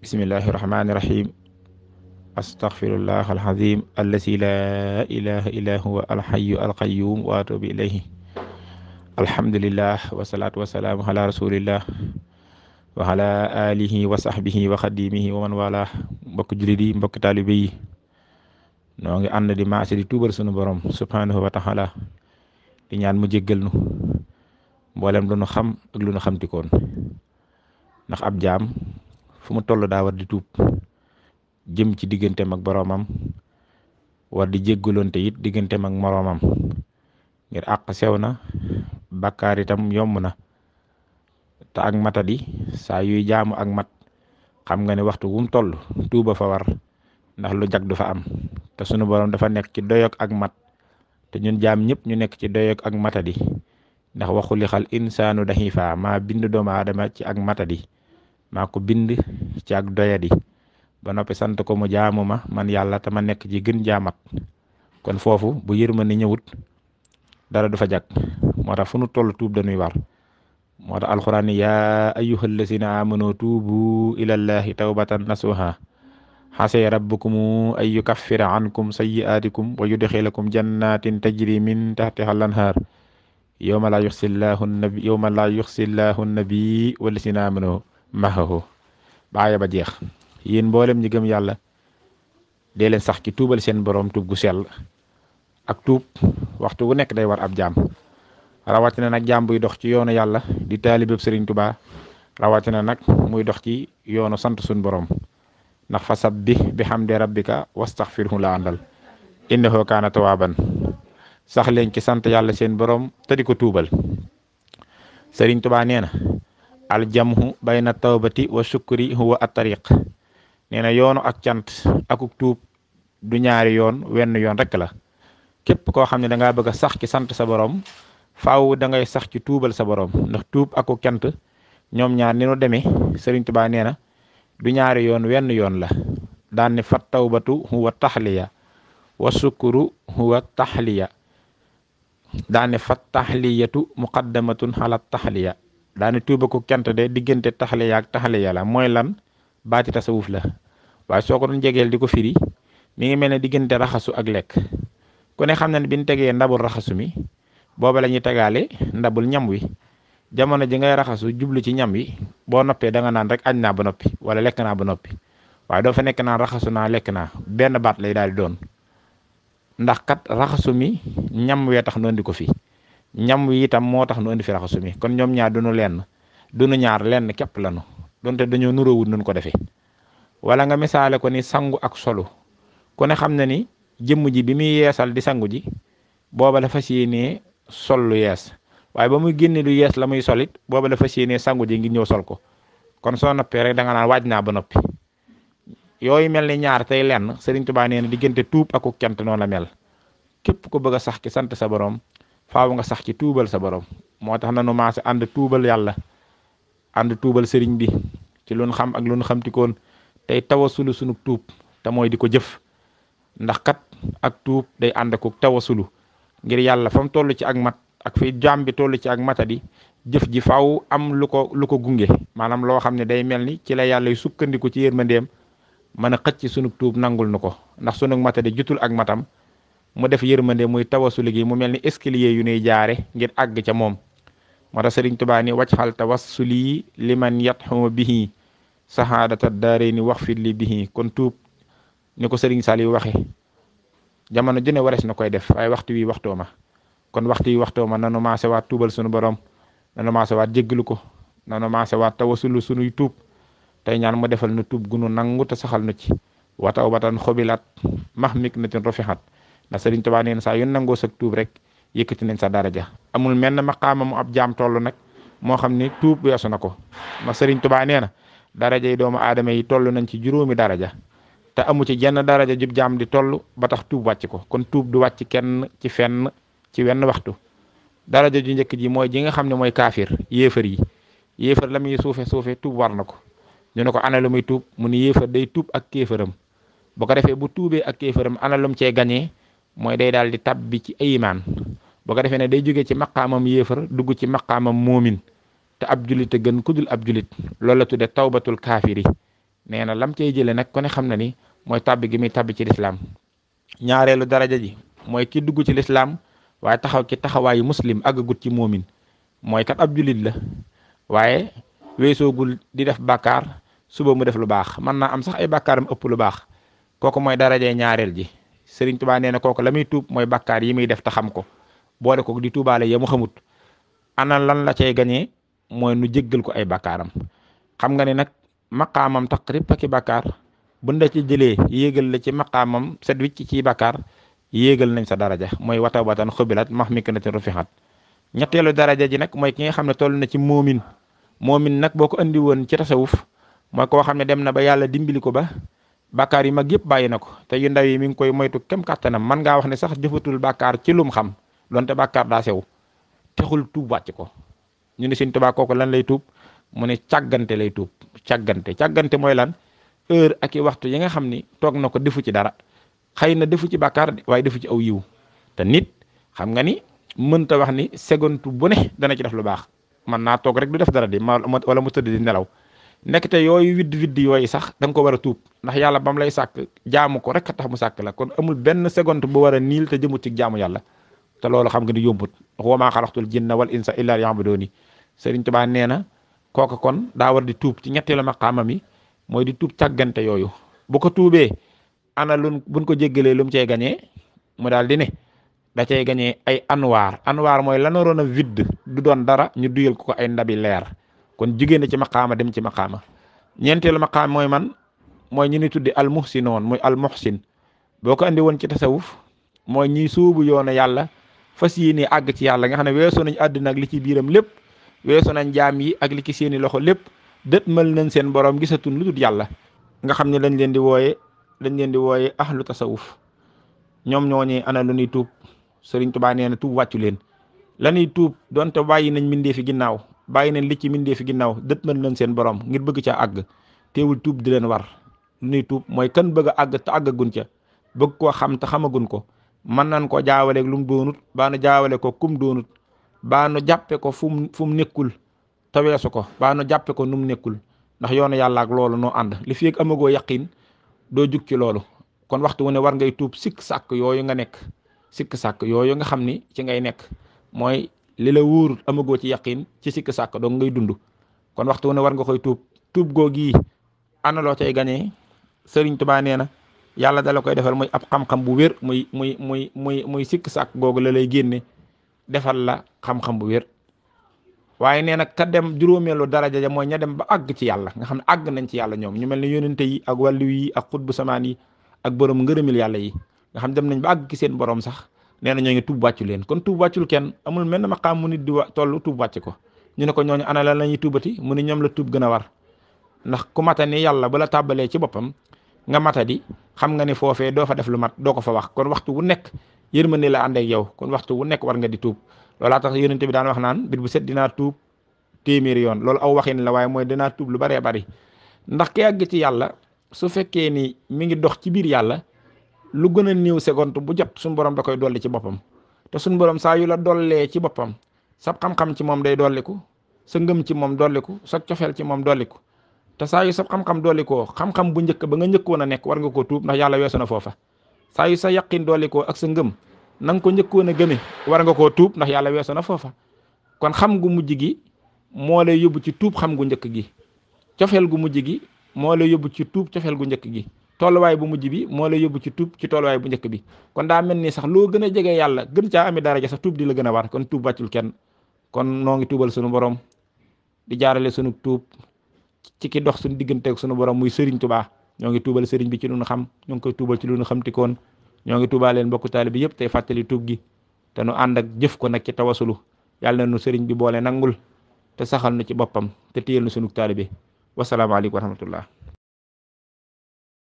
bismillahi rahmaani rahim astaghfirullah alazim allazi la ilaha illa huwa alhayyu alqayyum wa atubu ilayhi alhamdulillah wasalaatu wasalaamu ala rasulillah wa ala alihi wa sahbihi wa xadimihi wa man wala mbokk jullit yi mbokk taalibe yi noo ngi ànd di maase di tuubal sunu borom subhanahu wa taala di ñaan mu jéggal nu mboolem lu nu xam ak lu nu xamtikoon ndax ab jaam fu mu toll daa war di tuub jëm ci digganteem ak boroomam war di jéggaloonte it digganteem ak moroomam ngir àq sew na bàkkaar itam yomb na te ak matadi saa yuy jaamu ak mat xam nga ne waxtu wu mu toll tuuba fa war ndax lu jag du fa am te sunu boroom dafa nekk ci doyog ak mat te ñun jaam ñëpp ñu nekk ci doyog ak matadi ndax waxuli xal insaanu daxiifa maa bind doomu aadama ci ak matadi maa ko bind ci ak doyadi ba noppi sant ko mu jaamu ma man yàlla te ma nekk ci gën jaamat kon foofu bu yërmande ñëwut dara du fa jag moo tax fu nu toll tuub dañuy war moo tax alxuraan ni yaa ayyuhal lazina amanu tuubu ilallahi tawbatan nasuha xasee rabbukum ay yukaffira ankum sayyi'aatikum wa yudxilakum jannatin tajri min taxtiha al-anhaar yawma laa yuxsi llaahu nabi wallazina amanu maxahu baaya ba jeex yéen mboolem ñi gëm yàlla dee leen sax ci tuubal seen borom tuub gu sell ak tuub waxtu wu nekk day war ab jaam rawatina nag jaam buy dox ci yoonu yàlla di taalibeb Sëriñ Tuubaa rawatina nag muy dox ci yoonu sant suñ borom ndax fa sabbih bi hamdi rabbika wastaxfirhu la àndal innahu kaana tawaaban sax leen ci sant yàlla seen borom te di ko tuubal Sëriñ Tuubaa nee na aljamhu bayna tawbati wa shukri huwa at-tariq nee na yoonu ak cant akuk tuub du ñaari yoon wenn yoon rek la képp koo xam ne da ngaa bëgg a sax ci sant sa borom faaw da ngay sax ci tuubal sa borom ndax tuub akuk cant ñoom ñaar ni nu demee Sëriñ Tuubaa nee na du ñaari yoon wenn yoon la daan ne fa tawbatu huwa taxliya wa shukru huwa taxliya daan ne fa taxliyatu muqaddamatun ala taxliya daane tuuba ko cant de diggante taxliya ak taxliya la mooy lan baati tasawuf la waaye soo ko doon jegeel di ko firi mi ngi mel ne diggante raxasu ak lekk ku ne xam na ne bi ñu tegee ndabul raxasu mi booba la ñuy tegaale ndabul ñam wi jamono ji ngay raxasu jublu ci ñam wi boo noppee da nga naan rek añ naa ba noppi wala lekk naa ba noppi waaye doo fa nekk naan raxasu naa lekk naa benn baat lay daal di doon ndax kat raxasu mi ñam wee tax noonu di ko fi ñam wi itam moo tax nu indi fi raxasu mi kon ñoom ñaar duñu lenn duñu ñaar lenn képp lanu donte dañoo nuróowut nun ko defee wala nga misaale ko ni sangu ak solu ku ne xam na ni jëmm ji bi muy yeesal di sangu ji booba la fas yéenee sol lu yees waaye ba muy génne lu yees la muy solit booba la fas yéenee sangu ji ngir ñëw sol ko kon soo noppee rek da nga naan waaj naa ba noppi yooyu mel ni ñaar tey lenn Sëriñ Tuubaa nee na diggante tuub ak cant noonu la mel képp ko bëgg a sax ci sant sa borom faaw nga sax ci tuubal sa borom moo tax nanu maase ànd tuubal yàlla ànd tuubal sëriñ bi ci lu nu xam ak lu nu xamtikoon tey tawasulu sunu tuub te mooy di ko jëf ndax kat ak tuub day ànd ak tawasulu ngir yàlla fa mu toll ci ak mat ak fi jaam bi toll ci ak matadi jëf ji faaw am lu ko gunge maanaam loo xam ne day mel ni ci la yàlla yu sukkandiku ci yërmandeem mën a xëcc sunu tuub nangul nu ko ndax sunu matadi jutul ak matam mu def yërmande muy tawasulu gi mu mel ni escalier yu nuy jaare ngir àgg ca moom moo tax Sëriñ Tuubaa ni wacc xal tawassuli liman yatxuma bihi sahaadata daarayni wax fit li bihi kon tuub ni ko Sëriñ Saliou waxe jamono ju ne wares na koy def waaye waxtu wi waxtoo ma kon waxtu wi waxtoo ma nanu maase waat tuubal sunu borom nanu maase waat jéggalu ko nanu maase waat tawasulu sunuy tuub tey ñaan mu defal nu tuub gunu nangu te saxal nu ci wa tawbatan xobilat max mik natin rofixat ndax Sëriñ Tuubaa neen saa yu nangoo sag tuub rek yëkkati nañ sa daraja amul menn maqaama mu ab jaam toll nag moo xam ni tuub weesu na ko ndax Sëriñ Tuubaa nee na daraja yi doomu aadama yi toll nañ ci juróomi daraja te amu ci jenn daraja jub jaam di toll ba tax tuub wàcc ko kon tuub du wàcc kenn ci fenn ci wenn waxtu daraja ju njëkk ji mooy ji nga xam ne mooy kaafir yéefar yi yéefar la muy suufe tuub war na ko ñu ne ko ana lu muy tuub mu ni yéefar day tuub ak kéefaram bu ko defee bu tuubee ak kéefaram ana lum cee gañee mooy day daal di tabbi ci imaan boo ko defee ne day jógee ci maqaamam yéefar dugg ci maqaamam moomin te ab julit a gën ku dul ab julit loolu la tudde tawbatul kaafiri nee na lam cey jëlee nag ku ne xam na ni mooy tàbbi gi muy tàbbi ci lislaam. ñaareelu daraja ji mooy ki dugg ci lislaam waaye taxaw ci taxawaayu muslim àggagut ci moomin, mooy kat ab jullit la waaye weesoogul di def bàkkaar suba mu def lu baax, mën naa am sax ay bàkkaaram ëpp lu baax. kooku mooy darajee ñaareel ji. Sëriñ Tuubaa nee na kooku la muy tuub mooy bàkkaar yi muy def te xam ko, boole ko di tuubaale ya mu xamut. ana lan la cay gañee mooy nu jéggal ko ay bàkkaaram. xam nga ni nag maqaamam taqrib ak i bàkkaar buñ la ci jëlee yéegal la ci maqaamam set wicc ci bàkkaar yéegal nañ sa daraja, mooy watawatan xubilat max miknatin rufixat. ñetteelu daraja ji nag mooy ki nga xam ne toll na ci moomin. moomin nag boo ko andi woon ci tasawuf mooy koo xam ne dem na ba yàlla dimbali ko ba bàkkaar yi mag yëpp bàyyi na ko, te yu ndaw yi mi ngi koy moytu kem kàttanam. man ngaa wax ne sax jëfatul bàkkaar ci lum xam, donte bàkkaar daa sew texul tuub wàcc ko. ñu ne Sëriñ Tuubaa kooku lan lay tuub, mu ne càggante lay tuub. càggante mooy lan? heure ak i waxtu yi nga xam ni toog na ko defu ci dara, xëy na defu ci bàkkaar waaye defu ci aw yiw. te nit xam nga ni mënta wax ni seconde bu ne dana ci def lu baax, man naa toog rek du def dara di wala mu tëdd di nelaw. nekkte yooyu widd yooyu sax da nga ko war a tuub, ndax yàlla bam lay sàkk jaamu ko rek a tax mu sàkk la, kon amul benn seconde bu war a niil te jëmut ci jaamu yàlla. te loolu xam nga ni yombut, wa maa xalaqtul jinna wal insa illa liya'buduni. Sëriñ Tuubaa nee na kooka kon daa war di tuub ci ñetteelu maqaama mi, mooy di tuub càggante yooyu. bu ko tuubee ana buñ ko jéggalee lu mu cey gañee, mu daal di ne da cay gañee ay anwaar mooy la naroon a vide du doon dara ñu duyal ko ay ndabi leer. kon jigéen na ci maqaama dem ci maqaama. ñeenteelu maqaama mooy man, mooy ñu ni tuddi al muhsinoon, muy al muhsin. boo ko andi woon ci tasawuf mooy ñiy suubu yoonu yàlla fas yéene àgg ci yàlla, nga xam ne weesu nañ àddina ak li ci biiram lépp, weesu nañ jaam yi ak li ci seeni loxo lépp, dëtmal nañ seen borom gisatun lu dul yàlla. nga xam ne dañ leen di wooye ahlu tasawuf. ñoom ñooñee ana lu ñuy tuub. Sëriñ Tuubaa nee na tuub wàccu leen. la ñuy tuub donte bàyyi nañ mindee fi ginnaaw, bàyyi nañ li ci mindee fi ginnaaw, dëtmal nañ seen borom ngir bëgg caa àgg, teewul tuub di leen war. lu ñuy tuub mooy kan bëgg a àgg te àggagun ca, bëgg koo xam te xamagun ko, mën nañ ko jaawaleeg lu mu doonut, baa nu jaawale ko kum doonut, baa nu jàppe ko fu mu nekkul te weesu ko, baa nu jàppe ko nu mu nekkul. ndax yoonu yàlla ak loolu noo ànd. li fi ak amagoo yaqin doo jug ci loolu. kon waxtu wu ne war ngay tuub sikk sàkk yooyu nga nekk, sikk sàkk yooyu nga xam ni ci ngay nekk, mooy li la wóorut amagoo ci yaqin ci sikk sàkk doo ngay dund. kon waxtu wu ne war nga koy tuub googi ana loo cay gañee. Sëriñ Tuubaa nee na yàlla dala koy defal muy ab xam-xam bu wér, muy sikk sàkk googu la lay génne defal la xam-xam bu wér. waaye nee na ka dem juróomeelu daraja ja mooy ña dem ba àgg ci yàlla, nga xam ne àgg nañ ci yàlla ñoom, ñu mel ne yonente yi ak wàllu yi ak xutbu samaan yi ak borom ngërëmil yàlla yi, nga xam dem nañ ba àgg ci seen borom sax. nee na ñoo ngi tuub wàccu leen. kon tuub wàccul kenn, amul mel ne maqaam mu nit di toll tuub wàcc ko. ñu ne ko ñooñu ana lan la ñuy tuubati, mu ni ñoom la tuub gën a war. ndax ku mata ni yàlla ba la tàbbalee ci boppam nga mata di, xam nga ni foofee doo fa def lu mat, doo ko fa wax. kon waxtu wu nekk yërmande la ànd ak yow, kon waxtu wu nekk war nga di tuub. loolaa tax yonente bi daan wax naan bit bu set dinaa tuub téeméeri yoon. loolu aw waxin la, waaye mooy dinaa tuub lu baree bari. ndax ki àgg ci yàlla su fekkee ni mi ngi dox ci biir yàlla, lu gën a néew seconde bu jot suñu borom da koy dolli ci boppam. te suñu borom saa yu la dollee ci boppam, sa xam-xam ci moom day dolliku, sa ngëm ci moom dolliku, sa cofeel ci moom dolliku. te saa yu sa xam-xam dollikoo, xam-xam bu njëkk ba nga njëkkoon a nekk war nga koo tuub, ndax yàlla weesu na foofa. saa yu sa yaqin dollikoo ak sa ngëm na nga ko njëkkoon a gëme war nga koo tuub, ndax yàlla weesu na foofa. kon xam gu mujj gi moo lay yóbbu ci tuub xam gu njëkk gi. cofeel gu mujj gi moo lay yóbbu ci tuub cofeel gu njëkk gi. tolluwaay bu mujj bi moo lay yóbbu ci tuub ci tolluwaay bu njëkk bi. kon daa mel ni sax loo gën a jege yàlla gën caa ami daraja sax tuub di la gën a war. kon tuub wàccul kenn. kon noo ngi tuubal sunu borom di jaarale sunu tuub ci ki dox suñu digganteeg sunu borom muy Sëriñ Tuubaa. ñoo ngi tuubal sëriñ bi ci lu nu xam, ñoo ngi koy tuubal ci lu nu xamtikoon, ñoo ngi tuubaa leen mbokku taalibe bi yëpp tey fàttali tuub gi te nu ànd ak jëf ko nag ci tawasulu. yàlla na nu sëriñ bi boole nangul te saxal nu ci boppam te téyel nu sunu taalibe. wasalaamaaleykum wa rahmatullah.